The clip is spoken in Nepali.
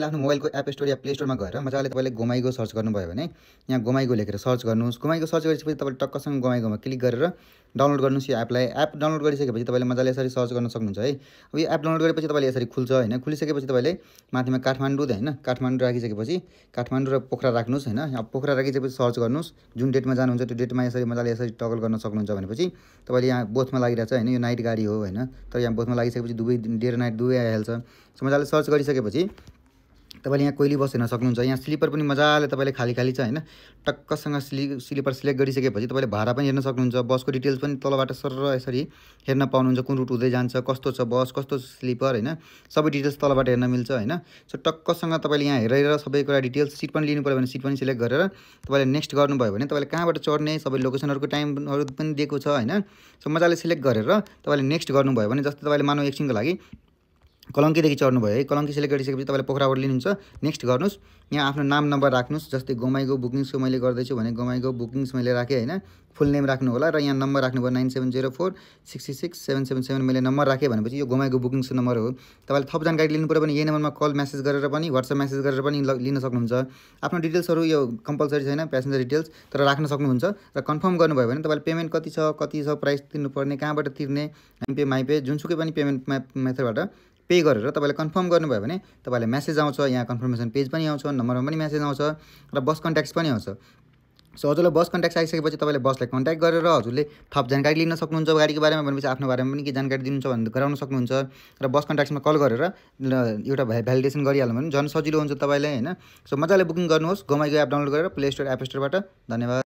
तपाईले आफ्नो मोबाइलको एप स्टोर या प्ले स्टोरमा गएर मजाले तपाईले गोमाइगो सर्च गर्नुभयो भने यहाँ गोमाइगो लेखेर सर्च गर्नुस्। गोमाइगो सर्च गरिसकेपछि तपाईले टक्कसँग गोमाइगोमा क्लिक गरेर डाउनलोड गर्नुस् यो एपलाई। एप डाउनलोड गरिसकेपछि तपाईले मजाले यसरी सर्च गर्न सक्नुहुन्छ है। अब यो एप डाउनलोड गरेपछि तपाईले यसरी खुल्छ हैन। खुलिसकेपछि तपाईले माथिमा काठमाडौँ हैन, काठमाडौँ राखिसकेपछि काठमाडौँ र पोखरा राख्नुस् हैन। यहाँ पोखरा राखिसकेपछि सर्च गर्नुस्। जुन डेटमा जानुहुन्छ त्यो डेटमा यसरी मजाले यसरी टगल गर्न सक्नुहुन्छ भनेपछि तपाईले यहाँ बोथमा लागिरहेछ हैन, यो नाइट गाडी हो हैन। तर यहाँ बोथमा लागिसकेपछि दुवै डे र नाइट दुवै आइहाल्छ। सो मजाले सर्च गरिसकेपछि तपाईले यहाँ कोइली बस हेर्न सक्नुहुन्छ। यहाँ स्लिपर पनि मजाले तपाईले खाली खाली छ हैन। टक्कसँग स्लिपर सिलेक्ट गरिसकेपछि तपाईले भाडा पनि हेर्न सक्नुहुन्छ। बसको डिटेल्स पनि तलबाट सरर यसरी हेर्न पाउनुहुन्छ। कुन रुट हुँदै जान्छ, कस्तो छ बस, कस्तो स्लिपर हैन, सबै डिटेल्स तलबाट हेर्न मिल्छ हैन। सो टक्कसँग तपाईले यहाँ हेरेर सबै कुरा डिटेल्स, सिट पनि लिनु पर्यो भने सिट पनि सिलेक्ट गरेर तपाईले नेक्स्ट गर्नुभयो भने तपाईले कहाँबाट चढ्ने सबै लोकेसनहरुको टाइमहरु पनि दिएको छ हैन। सो मजाले सिलेक्ट गरेर तपाईले नेक्स्ट गर्नुभयो भने जस्तै तपाईले मानव एकछिनको लागि कलंकीदेखि चढ्नुभयो है। कलंकी सिलेक्ट गरिसकेपछि तपाईले पोखराबाट लिनुहुन्छ। नेक्स्ट गर्नुस्। यहाँ आफ्नो नाम नम्बर राख्नुस्। जस्तै गोमाइगो बुकिङ्सको मैले गर्दैछु भने गोमाइगो बुकिङ्स मैले राखेँ हैन। फुल नेम राख्नु होला र यहाँ नम्बर राख्नुभयो 9704 66 777 मैले नम्बर राखेँ भनेपछि यो गोमाइगो बुकिङ्सको नम्बर हो। तपाईले थप जानकारी लिनु पर्यो भने यही नम्बरमा कल मेसेज गरेर पनि व्हाट्सएप मेसेज गरेर पनि लिन सक्नुहुन्छ। आफ्नो डिटेल्सहरु यो कम्पल्सरी छैन प्यासेन्जर डिटेल्स, तर राख्न सक्नुहुन्छ। र कन्फर्म गर्नुभयो भने तपाईले पेमेन्ट कति छ प्राइस तिर्नुपर्ने, कहाँबाट तिर्ने, एमपे माइपे जुनसुकै पनि पेमेन्ट मेथडबाट पे गरेर तपाईले कन्फर्म गर्नुभयो भने तपाईलाई मेसेज आउँछ। यहाँ कन्फर्मेसन पेज पनि आउँछ, नम्बरमा पनि मेसेज आउँछ र बस कन्ट्याक्ट्स पनि आउँछ। सो हजुरलाई बस कन्ट्याक्ट आइसकेपछि तपाईले बसलाई कन्ट्याक्ट गरेर हजुरले थप जानकारी लिन सक्नुहुन्छ गाडीको बारेमा। भनेपछि आफ्नो बारेमा पनि के जानकारी दिनुहुन्छ भने गराउन सक्नुहुन्छ। र बस कन्ट्याक्ट्समा कल गरेर एउटा भ्यालिडेसन गरिहाल्नु भने झन् सजिलो हुन्छ तपाईलाई हैन। सो मजाले बुकिङ गर्नुहोस् गोमाइगो एप डाउनलोड गरेर प्ले स्टोर एप स्टोरबाट। धन्यवाद।